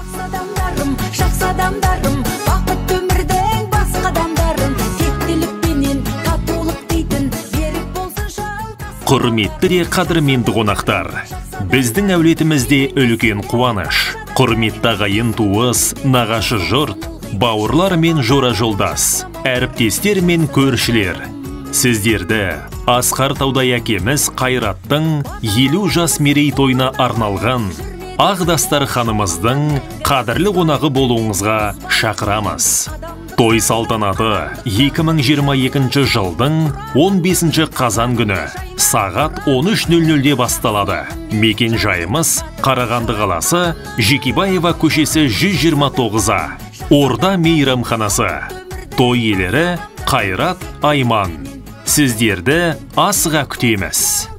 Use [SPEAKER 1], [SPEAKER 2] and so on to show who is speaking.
[SPEAKER 1] Жақсы адамдарым, жақсы адамдарым, бақытты өмірдің басқа адамдарым, тектілікпенен татулық дейтін, берік болсын жолдас.
[SPEAKER 2] Құрметті де қадірменді қонақтар, біздің әулетімізде үлкен қуаныш. Құрметті ағайын туыс, нағашы жұрт, бауырлар мен жора жолдас, әріптестер мен көршілер. Сіздерді асқар таудай әкеміз Қайраттың 50 жас мерейтойына арналған ақ дастарханымыздың қадірлі қонағы болуыңызға шақырамыз. Той салтанаты 2022 жылдың 15 қазан күні сағат 13:00-де басталады. Мекен жайымыз Қарағанды қаласы, Жекебаева көшесі 129А, Орда мейрамханасы. Той иелері Қайрат, Айман. Сіздерді асыға күтеміз.